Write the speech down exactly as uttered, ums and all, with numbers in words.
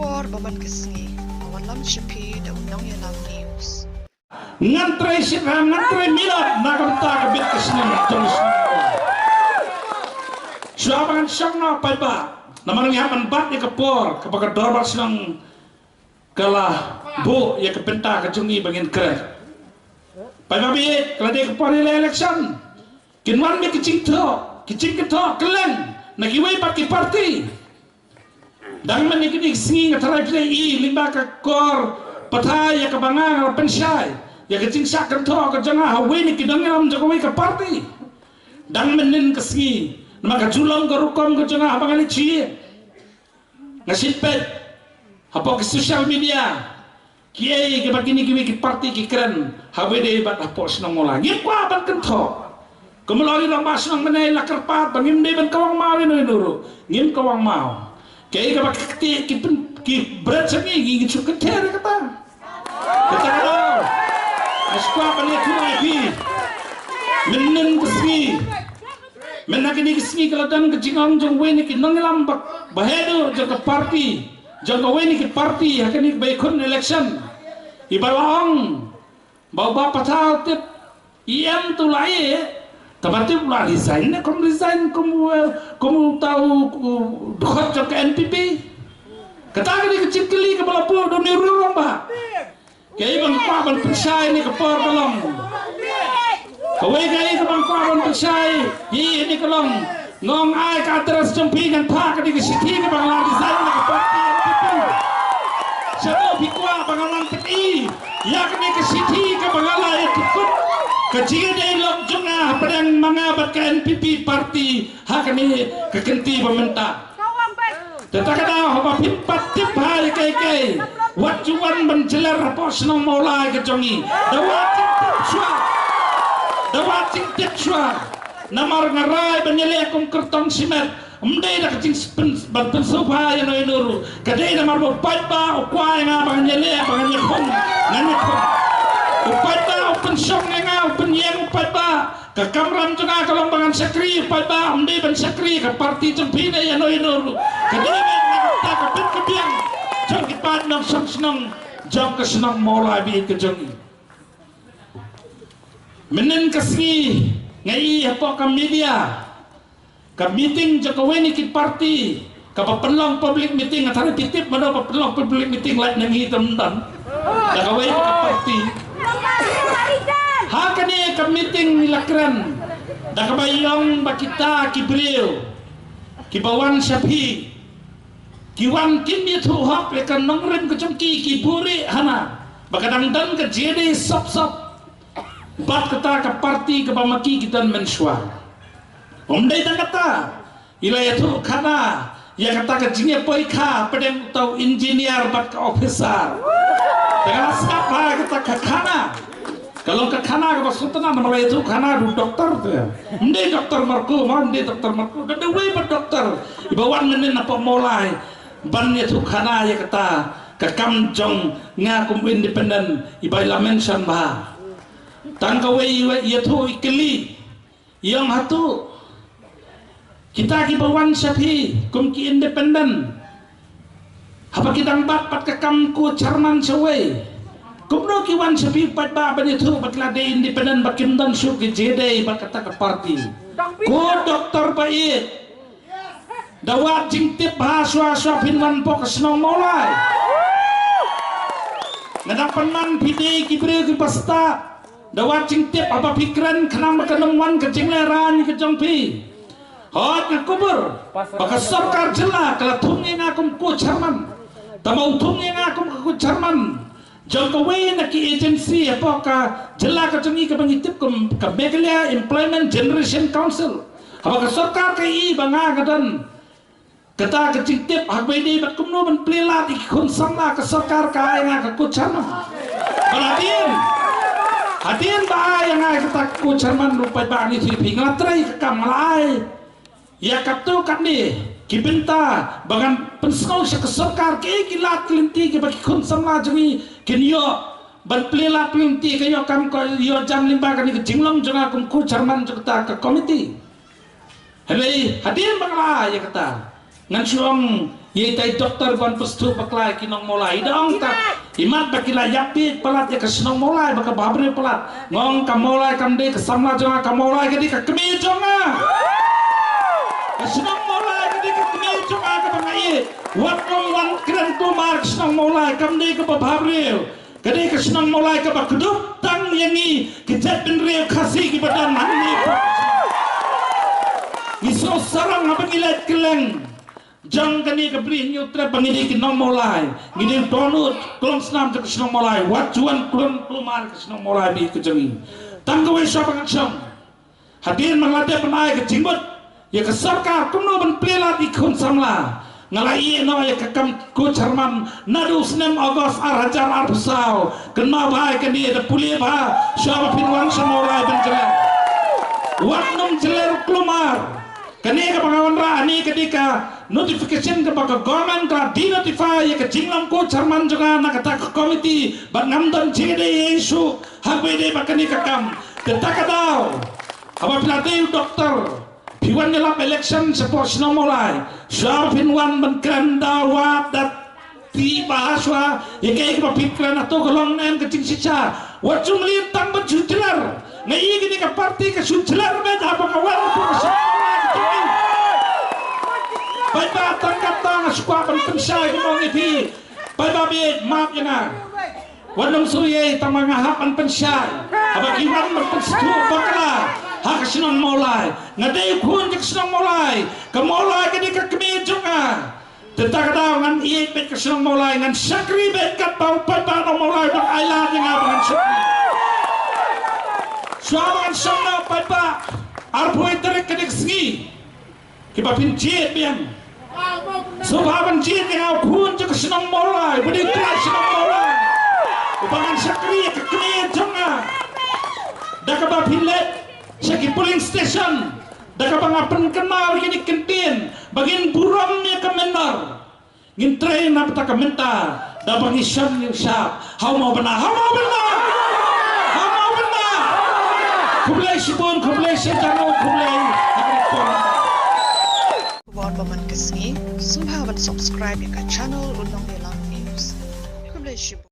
Por ba man ka sngi, ka wan lam sha phi da u Nongïalam News. Ngan trei shitrhem, ngan trei milot na ka bynta ka bit ka shnong jong shnong. Shuwa ba ngan shong noh paidbah, namar ngi hap ban bat ïa ka por kaba ka dorbar shnong ka la buh ïa ka bynta ka jong ngi ba ngin kren. Paidbah ba ïeit, ka la dei ka por ïaleh election. Kin wan beit ki jingthoh, ki jingthoh kylleng na kiwei pat ki parti. Dang mynne kine ki sngi nga tharai phi i lyngba ka kor pathai ïa kaba nga la pynshai ïa ka jingshah kynthoh ka jong nga ha uwei na ki nongïalam jong kawei ka parti. Dang mynnin ka sngi, namar ka ju long ka rukom ka jong nga haba nga leit sha ïing, nga shim peit hapoh ki social media kiei kiba kine kiwei ki parti ki kren ha uwei de bad hapoh shnong Mawlai. Ngim kwah ban kynthoh. Kumno la ong ba shnong mynne la kyrpad ba ngim dei ban kawang maw ïa uno uno ruh. Ngim kawang maw. Kiei kiba ki kti ki pyn, ki bret sha ngi, ngi shu kynther ïa kata. Kata ka daw, nga shu kwah ban ïathuh ïa phi. Mynnin ka sngi, mynta kine ki sngi ka la don ka jingong jong uwei na ki nongïalam ba, ba haduh jong ka parti, jong kawei na ki parti ha kane kaba ïakhun election, iba la ong ba u Bah Pathar tip i em tu la ïeh, kaba tip u la resign ne kum resign kum u, kum uta u, u dkhot jong ka N P P. Kata ka dei ka jingkylli kaba la buh da une u rangbah. Kaei ba nga kwah ban pynshai ne ka por ka long, kawei kaei kaba nga kwah ban pynshai hi ne ka long, nga ong ai ka address jong phi ngan phah kane ka shithi kaba nga la resign na ka party N P P. Shaduh phi kwah ba nga nang pyni ïa kane ka shithi kaba nga la ïa kut ka jingïadei lok jong nga hapdeng ma nga bad ka N P P party ha kane ka kynti ba mynta. Te ta ka daw haba phim pat tip bha ïa kaei kaei, wat ju wan ban jler hapoh shnong Mawlai ka jong ngi. Da wat jingtip shuwa. Da wat jingtip shuwa. Namar nga rai ban ïaleh kum kyrtong shimet. Ym dei da ka jingpyn, ban pynsngewbha ïa uno uno ruh. Ka dei namar ba u paidbah u kwah ïa nga ba ngan ïaleh, ba ngan ïakhun. Ngan ïakhun. U paidbah u pynshong ïa nga, u pynïeng u paidbah. Ka kamram jong nga ka long ba ngan shakri ïa u paidbah, ym dei ban shakri ïa ka party jong phi ne ïa uno uno ruh. Ka dei ban ngan ta ka bit ka biang jong ki paid nongshong shnong jong ka shnong Mawlai ba ïeit ka jong ngi. Mynnin ka sngi nga i hapoh ka media ka meeting jong kawei na ki party kaba pynlong public meeting, nga tharai phi tip mano ba pynlong public meeting, lait na ngi tam tam. Da kawei ka party. Ha kane ka meeting ngi la kren da kaba ïong ba kita ki briew kiba wan sha phi ki wan kim ïathuh hok ïa ka nongrim ka jong ki, ki buhrieh hana ba ka dang don ka jingïadei sop sop bad kata ka party kaba ma ki ki don mynshuwa. Ym dei tang kata, i la ïathuh khana ïa kata ka jingïapoi kha hapdeng uta u engineer bad ka officer. Te nga la sngap bha kata ka khana. Ka long ka khana kaba sngewtynnat namar la ïathuh khana da u doktor te. Ym dei Doktor Marco, ma ym dei Doktor Marco, da uwei pat doktor iba wan mynnin hapoh Mawlai ban ïathuh khana ïa kata ka kam jong nga kum independent iba i la mention bha. Tang kawei i ïathuh i kylli, i ong hato kita kiba wan sha phi kum ki independent, haba ki dang bat pat ka kam ko chairman shawei, kumno ki wan sha phi paidbah ban ïathuh ba ki la dei independent, ba kim don shuh ki jingïadei bad kata ka party? Ko doktor ba ïeit, da wat jingtip bha shuwa shuwa phin wan hapoh ka shnong Mawlai. Nga dang pynman phi dei ki briew kiba stad. Da wat jingtip haba phi kren khnang ba kan ym wan ka jinglehrain ka jong phi. Hooid, nga kubur ba ka sorkar jylla ka la thung ïa nga kum ko chairman. Tangba u thung ïa nga kum ka ko chairman jong kawei na ki agency hapoh ka jylla ka jong ngi kaba ngi tip kum ka Meghalaya Employment Generation Council. Haba ka sorkar ka i ba nga nga don kata ka jingtip, haba ïadei bad kumno ban plie lad ïa ki khun samla, ka sorkar ka ai nga ka ko chairman. Bad hadien, hadien ba ai ïa nga kata ka ko chairman, ruh paidbah ngi, phi, nga la trei ka kam, nga la ai ïa katto katne ki bynta ba ngan pynsngew sha ka sorkar kiei ki lad ki lynti kiba ki khun samla jong ngi kin ïoh ban plie lad plie lynti, ka ïoh kam, ka ïoh jam lyngba kane ka jinglong jong nga kum ko chairman jong kata ka komiti. Hynrei hadien ba nga la ai ïa kata, ngan shu ong Ïa itai doktor ban pynstad bakla ïa ki nong Mawlai. I da ong ta, imat ba ki la ïap bit palat ïa ka shnong Mawlai ba ka bhabriew palat. Nga ong ka Mawlai kam dei ka samla jong nga, ka Mawlai ka dei ka kmie jong nga. Ka shnong Mawlai ka dei ka kmie jong nga kaba nga ïeit. Wat nym wan kren kulmar ka shnong Mawlai, kam dei kaba bhabriew. Ka dei ka shnong Mawlai kaba kdup tang ïa ngi ki jaitbynriew Khasi kiba don hangne. Ngi sngewsarong haba ngi leit kylleng jong kane ka Bri Hynñiewtrep ba ngi dei ki nong Mawlai, ngi dei dohnud khlong snam jong ka shnong Mawlai. Wat ju wan kren kulmar ka shnong Mawlai ba ïeit ka jong ngi. Tang kawei shuwa ba ngan shong. Hadien ba nga la dep ban ai ka jingmut ïa ka sorkar kumno ban plie lad ïa ki khun samla, nga la ïeh noh ïa ka kam cochairman naduh u snem August ar hajar arphew saw. Kynmaw bha ïa kane, da pule bha shuwa ba phin wan sha Mawlai ban jylliew. Wat nym jylliew kulmar. Kane kaba nga wanrah hangne ka dei ka notification kaba ka government ka la denotify ïa ka jinglong cochairman jong nga na kata ka komiti, bad ngam don jingïadei ei ei shuh ha kaba ïadei bad kane ka kam. Te ta ka daw, haba phi la dei u doktor, phi wan ïalap election shapoh shnong Mawlai, shuwa ba phin wan ban kren da wad da ti bha shuwa ïa kaei kaba phi kren, hato ka long ne em ka jingshisha. Wat ju mlien tang ban shu jylliew. Nga ïohi kane ka party ka shu jylliew beit haba ka wan hapoh ka shnong Mawlai ka jong ngi. Paidbah, tang kata nga shu kwah ban pynshai kumno ngi phi. Paidbah beit, map ïa nga. Wat nym suidñiew, tang ba nga hap ban pynshai. Haba ki wan ban pynstad bakla ha ka shnong Mawlai. Nga dei u khun jong ka shnong Mawlai. Ka Mawlai ka dei ka kmie jong nga. Te ta ka daw ngan ïeit beit ka shnong Mawlai, ngan shakri beit katba u paidbah nong Mawlai u dang ailad ïa nga ba ngan shakri. Shuwa ba ngan shong noh paidbah, arphew wei tarik kane ka sngi, kiba phin jied biang, sngewbha ban jied ïa nga u khun jong ka shnong Mawlai, ba dei u trai shnong Mawlai, uba ngan shakri ïa ka kmie jong nga. Da kaba phin leit sha ki polling station, da kaba nga pynkynmaw ïa kine ki kyntien ba ngin burom ïa ka mynder. Ngin trei na bynta ka mynta, da ba ngi shon ngi shap. Haw maw bynta, haw maw bynta, haw maw bynta. Khublei shibun, khublei shibun, khublei. Khubor ba man ka sngi, sngewbha ban subscribe ïa ka channel U Nongïalam News. Khublei shibun.